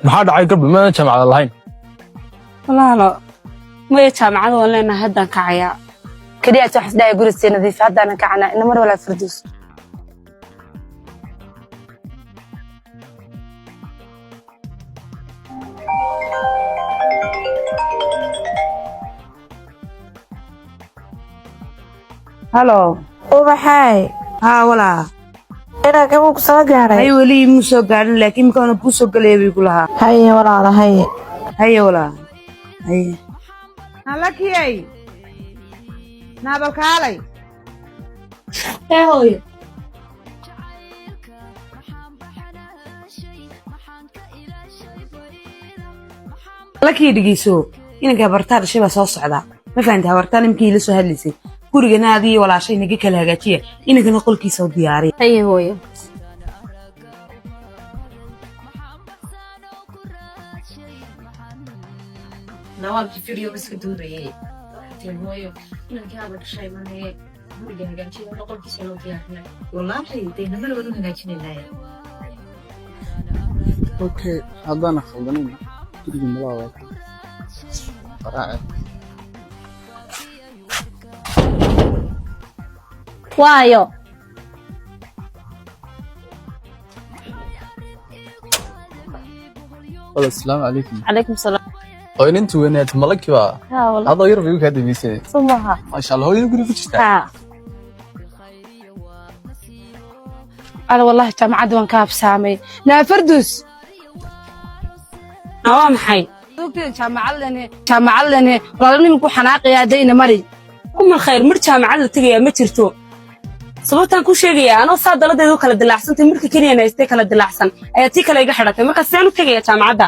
Maxaa dhacay, gabdho? Maana jaamacada lahayn? Walaalo, maya, jaamacada waan leenahay, haddaan kacayaa. Keliya wax isdhahay guri sii nadiif, haddaanan kacanaa. Ina mar walaa, Farduus. Halo. Ubaxaay. Haa, walaa. Inaa kamuu ku soo gaaray? Hay, weli imuu soo gaadhin, laakiin imikaana kuu soo gelaya bay ku lahaa. Haye walaala, haye. Haye walaa, haye. Nalakiyay, naabalkaalay. Ee hooyo. Lakii, dhegeyso, inanka habartaa dhashay baa soo socda, ma fahamta? Habartaan imkii ila soo hadlaysay, gurigana adii walaashay naga kala hagaajiya, inankana qolkiisa u diyaariya. Haye hooyo. Nawaalkii video iska duubayay hooyo, inankii haba dhashay manaye, guriga hagaajiya, qolkiisa loo diyaarinay. Wallaahi dee namar waan u hagaajinaynaa. Okay, haddaana khaldanin, guriga malaa waa qaraace. Waayo. Wala, asalaamu calaykum. Calaykum salaam. Hooyaninta weynaad malaki baa. Haa wala. Adoo yar bay u kaa dambeysay. Soo maaha? Maasha Allah, hooyada guriga ku jirtaa? Haa. Ana wallahi jaamacadda waan ka habsaamay, naa Farduus. Waa maxay? Ogteeda jaamacadlene, jaamacadlene, walaalo, niminku xanaaqaya dayna mari. Umal khayr, mar jaamacad la tegayaa ma jirto. Sababtaan ku sheegayaa, anoo saa daladeedu kala dilaacsantay, marka keliyan haystay kala dilaacsan ayaa tii kale iga xidhatay. Marka sideen u tegaya jaamacadda?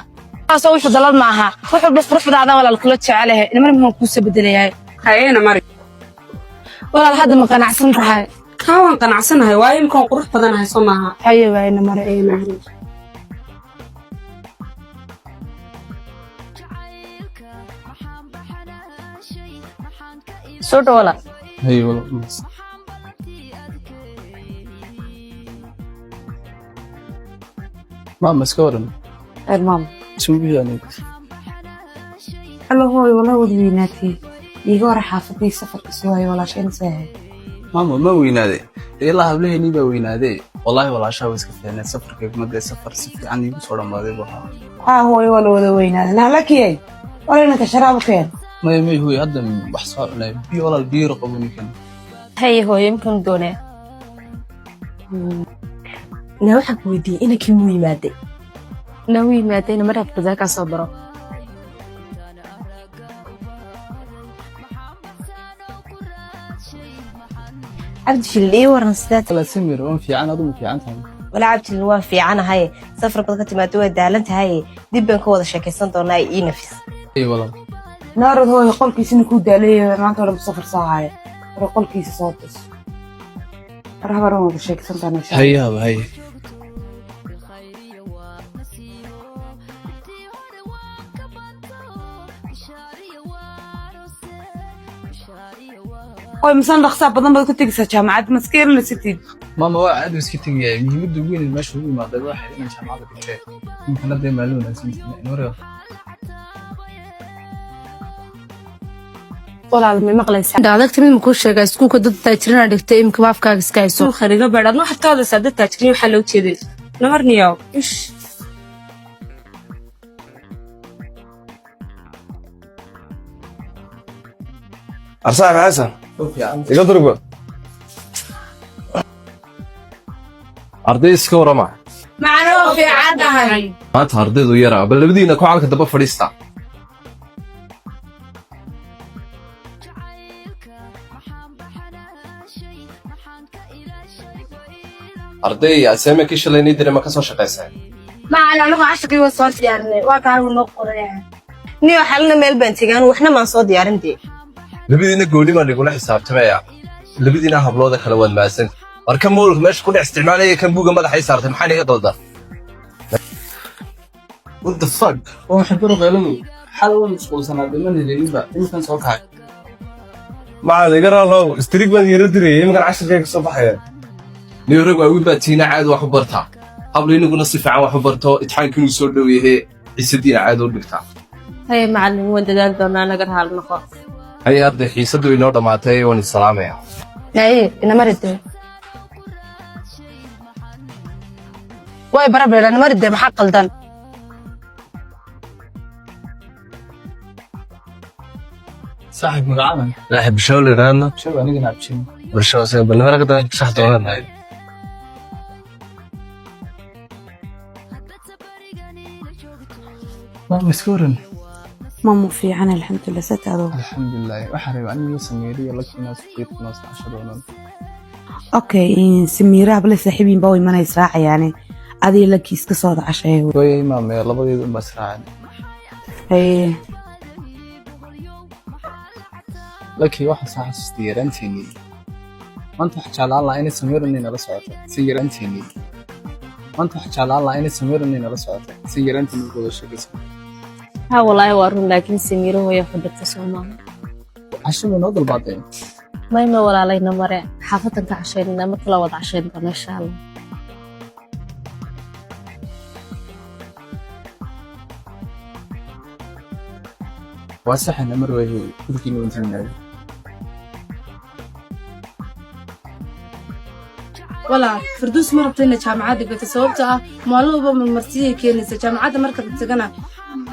Taasoo wuxuu dalad maaha, wuxuu dhuf quruxdaada walaal kula jecelahay. Inamar muxuu kuusoo bedelayahay? Hayeena mari. Walaal, hadda ma qanacsan tahay? Haa, waan qanacsanahay, waayo imkaan qurux badanahay, soo maaha? Haye, waayna mari. Haye. Soo dhawala. Haye wala. Maama, iska waran? Khayr, maama. Isugu fiicnayd. Alla hooyo, walaa wad weynaatay. Iiga hore xaafadii safarka soo haya, walaashayna saahay. Maama, ma weynaade, ilaa hablaheenii baa weynaadee. Wallaahi walaashaa way iska fiicneed, safarkayguna dee safar si fiican iigu soo dhammaaday buu ahaa. Haa hooyo, waa la wada weynaaday. Nalakiyay, wala inanka sharaab u keen. Maya, may hooy, hadda wax soo cunay, biyo walaal, biyo yar qabo ninkan. Haye hooyo, imkan doonaya. Naa, waxaan ku weydiiyey, inankii muu yimaaday? Naa, u yimaadayna mar habkadaa kaa soo baro. Cabdishilil, ii waran, sidaad? Wala Samir, waan fiican, adu ma fiican tahay? Walaa Cabdishilil, waan fiicanahay. Safar baad ka timaado, waa daalan tahay, dib baan ka wada sheekaysan doonaa, ii nafis. Haye walaal. Naarad hooyo, qolkiisina kuu daalaya, maanta oo dhan safar soo haya, war qolkiisa soo tus. War habaran, wada sheekaysan doonaa insha Allah. Haye haba, haye. Hooyo, misan dhaqsaa badan baad ku tegaysaa jaamacadda? Maska yaranasatid. Maama, waa caadi, iska tegaya. Muhiimadda ugu weyn ee meesha ugu imaaday waxay inaan jaamacadda dhigtay ninkana dee maalin wanaagsan inoo. Walaal, ma maqlaysaa? Adagta mid ma kuu sheegaa? Iskuulka dad taajirina dhigtay, imika afkaaga iska hayso. Khayr, iga baadh. Adna waxaad ka hadlaysaa dad taajiriin, waxaa loo jeeday namarniyow ish. Arsaab Xasan, iga durba. Arday, iska warama. Macnoo fiican tahay. Maanta ardaydu yaraa, bal labadiina ku calka daba fadhiista. Arday, assignmentkii shalay nii diray ma ka soo shaqaysay? Macalin, anagu casharkii waa soo diyaarinay, waa kaa noo qoraya. Niyo, xalina meel baan tegaan, waxna maan soo diyaarin dee. Labadiina gooni baan igula xisaabtamaya. Labadiina hablooda kale waad mahadsan. War kan moolka meesha ku dhex isticmaalaya, kan buuga madaxa i saartay, maxaa iga qaldan? What the fuck, waa maxay baro qeyladu? Xal waan mashquulsanaa, dhiman heleelinba, iminkan soo kacay. Macalin, iga raalow, istirig baan yara dirayay, iminkan cashirkay ka soo baxaya. Niyo, rag waaweyn baa tiina, caadi wax u bartaa. Hablo, inaguna si fiican wax u barto, imtixaankiinu soo dhow yahe. Xiisadiina caadi u dhigtaa. Haye macallin, waan dadaali doonaa, naga raali noqo. Haye arday, xiisaddu inoo dhammaatay, waan isalaamaya. Haye, inamaride way barabeedha, inamaride maxaa qaldan? Saaxiib, magacaadan? Saaxiib, bishaw la yidhaahdo. Bishaw, anigana Cabshin. Bishaw se balnimada ka dan sax doonanahay. Maama, iska waran? Mamu fiican, alxamdulilah, sataado. Alxamdulilah, waxaan rabaa aniga Samiiriyo Laki inaad suuqyada noo casho doonaan. Okay, Samiira habla saaxiibiin baa imanay, israacayaane adiga Laki iska soo wada casheeyo. Waayay maame, labadeedu unbaa israaceen. Haye. Laki, waxaan soo xasuustay yaraanteenii. Maanta waxaan jeclaan lahaa inay Samiira inay nala socoto si yaraanteenii. Maanta waxaan jeclaan lahaa inay Samiira inay nala socoto si yaraanteenii ugu wada sheekaysan. Ha, walaahi waa run, laakiin Samiiro hooya xudhigta Soomaali. Casho bay noo dalbaadeen. Mayma walaalayna mare, xaafadan ka cashaynana, marka la wada cashayn doona insha Allah. Waa saxana mar waayey gurigiina wantagnaayo. Walaal Farduus, ma rabto inay jaamacad dhigato, sababtoo ah maalin walba marmarsiyay keenaysa. Jaamacadda marka la tagana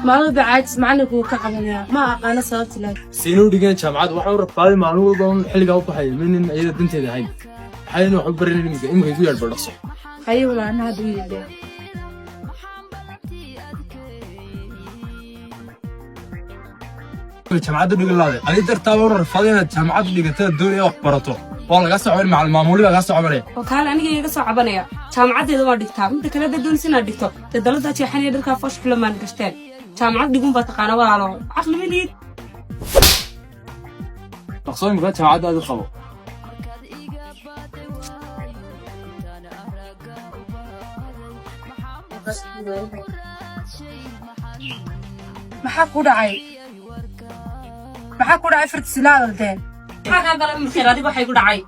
maalin walba caajis, macalinku wuu ka cabanaya. Ma aqaano sababta laakiin. Siinuu dhigeen jaamacad waxaa u rafaaday maalin walba un xilligaa u baxaya, minin iyada danteeda ahayn, maxayna wax u barin imika igu yeedh dhaqso. Haye walaal, ana hadda u yeedhay. Jaamacadda dhigan laaday adi dartaaba u rafaaday inaad jaamacad dhigatada doonaya wax barato, waa laga soo cabanaya, macalin maamuli baa laga soo cabanaya. Oo kaale, aniga iga soo cabanaya? Jaamacaddeeda waa dhigtaa. Midda kale, haddaad doonaysa inaad dhigto, dee daladaa jeexanaya, dharkaa foosh xulamaan gashteen, jaamacad dhigun baa taqaana. Walaalo, caqli ma liid. Dhaqso imika jaamacadda aad u qabo. Maxaa ku dhacay? Maxaa ku dhacay Fartis? Ila hadaltee. Maxaa kaa galay, Umulkhayr, adiga waxay ku dhacay?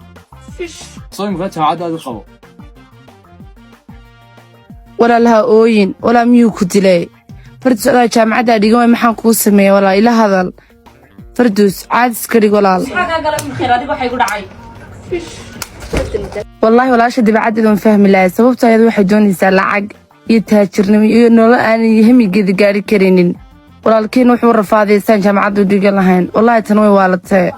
Dhaqso imika jaamacadda aad u qabo. Walaalaha ooyin, walaa miyuu ku dilay? Fardus, adaa jaamacaddaa dhigan way, maxaan kuu sameeya? Walaa ila hadal Fardus, caadis ka dhig walaal. Maxaa kaa galay, Umulkhayr, adiga waxay ku dhacay? Wallaahi walaasha dabeecaddeeda waan fahmi lahay, sababtoo ayadu waxay doonaysaa lacag iyo taajirnimo iyo nolol aanay hamigeeda gaari karaynin. Walaalkeen wuxuu rafaadaysaan jaamacadda u dhigan lahayn. Wallaahi tan way waalatee.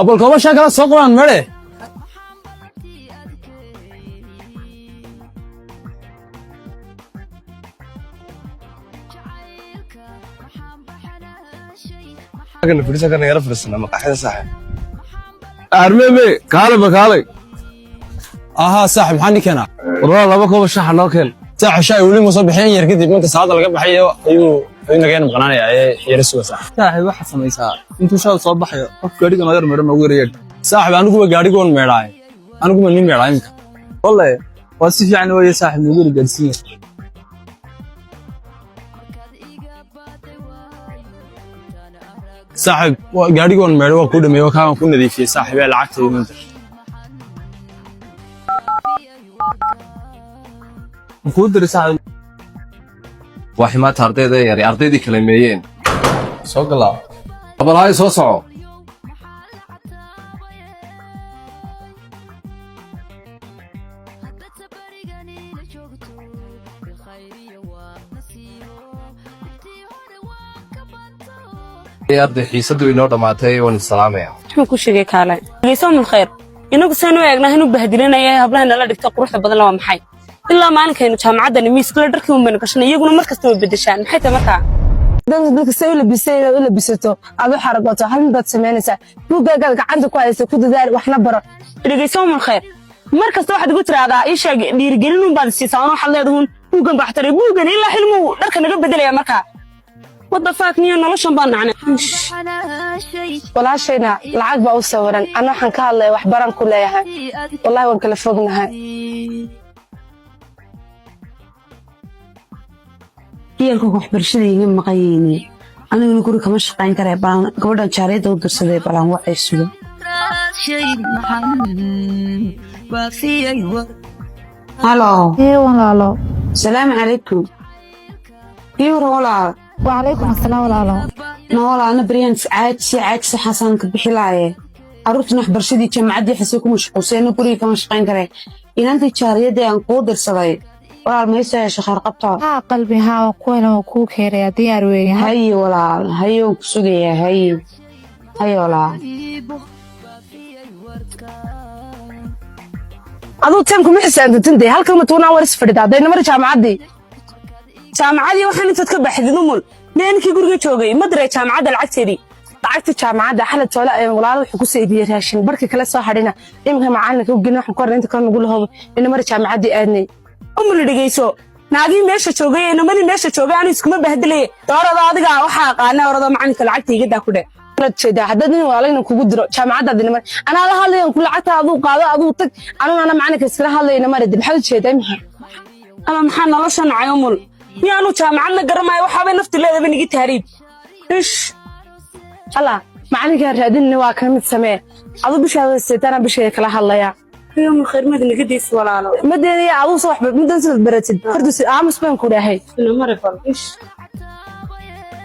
Abalkooba shaa kala soo qabaan mere. Fadhiisan karna, yara fadhiisana maqaaxida saaxiib. Armeme, kaalay ba kaalay. Ahaa saaxib, maxaa ninkeena? Waraa laba koob shaxa noo keen. Saaxib, shaay weli ma soo bixin, yar kadib marka saacada laga baxayo ayuu naga yar maqnaanaya ee yara suga saaxib. Saaxiib, waxaad samaysaa intuu shaadu soo baxayo qof gaadhiga noo yar meedho noogu yareeyay. Saaxib, aniguba gaadhigoon meedhaay, aniguma nin meedhaa imika. Wallahi waa si fiican weeye saaxiib, noogu yar gaadhsiinya. Saaxib, gaadhigoon meedho waa ku dhameeyey, waa kaan ku nadiifiyey saaxib, ee lacagta iigu dir. Kuu diray saaxiib. Waa ximaata ardayda yari, ardaydii kala meeyeen. Soo galaa. Abalhaay, soo soco. Arday, xiisaddu inoo dhammaatay, waan isalaamaya. Muxuu ku sheegay? Kaale, dhegeyso Umulkhayr, inagu saan u eegnaa inuu bahdilinaya hablaha nala dhigta quruxda badan waa maxay? Ilaa maalinkaynu jaamacaddani miiskala dharkii un baynu gashanay, iyaguna mar kasta way bedeshaan. Maxay tahay markaa? Dadka say u labisay inaad u labisato, aad u xaragoto, hal mid baad samaynaysaa: buuggaagaad gacanta ku haysa, ku dadaal, waxna baro. Dhegeyso Umulkhayr, mar kasta waxaad igu tiraahdaa ii sheeg, dhiirigelin un baad siisaa, anoo waxaad leedahuun buuggan baa xtaray, buuggan ilaa xilmuu dharka naga bedelaya. Markaa what the fuck, niyo noloshan baan nacnay. Walaashayna lacag baa u sawiran, ana waxaan ka hadlaya wax baran ku leeyahay. Wallahi waan kala fognahay. Ciyaalka waxbarashada iga maqan yihiin, aniguna guri kama shaqayn karaya. Balan gabadhan jaariyadda u dirsaday, balan wacay sugo. Halo. Ee walaalo. Salaamu calaykum. Ii waran walaal. Wacalaykum asalaam walaalo. Na walaalna baryan caajsi caajsi xasan ka bixilaaye. Carruurtuna waxbarashadii jaamacaddii xasay ku mashquulseen, guriga kama shaqayn karee. Inantii jaariyadii aan kuu dirsaday walaal, maysa hesho khayr qabto? Haa qalbi, haa, waan ku helan, waan kuu keenayaa, diyaar weeye. Haye walaal, haye, waan ku sugayaa. Haye, haye walaal. Aduu teemku ma xisaabtantin dee, halkan ma tuunaa war is fadhida hadday namar jaamacaddii. Jaamacadii waxaan intaad ka baxdid umul, ninkii guriga joogay ma diray jaamacadda lacagteedii? Lacagta jaamacadda xalad toole ayaan walaalo wuxuu ku soo raashin barka kale soo hadhina iminka macalinka u gelin. Waxaan ku hornay inta kale nagu lahobo ina mar jaamacaddii aadnay. Umul, dhegeyso, naagii meesha joogay ee namadii meesha joogay aanu iskuma bahdilay. Doorada adiga waxaa aqaana, orada macalinka lacagta igadaa ku dheh. La jeedaa haddaad nin walaalo inaan kugu diro jaamacaddaad ina mar anaa la hadlayan ku lacagta aduu qaado, aduu tag, anuna ana macalinka iskala hadlayna mari. Maxaad u jeedaa iminka? Ama maxaa nolosha nacay umul? Miyaanu jaamacadna garamayo? Waxaabay nafti leedaba nigi tahriib ish. Allah, macalinkaan raadinina waa ka mid samee. Aduu bishaada seetaana bisheeda kala hadlaya. Umul, khayrmada naga deysi walaalo. Madeedaya aduu soo waxba mudan sidaad baratid fardusi aamus baan ku dhahay. Mari bal ish.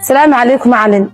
Salaamu calaykum macalin.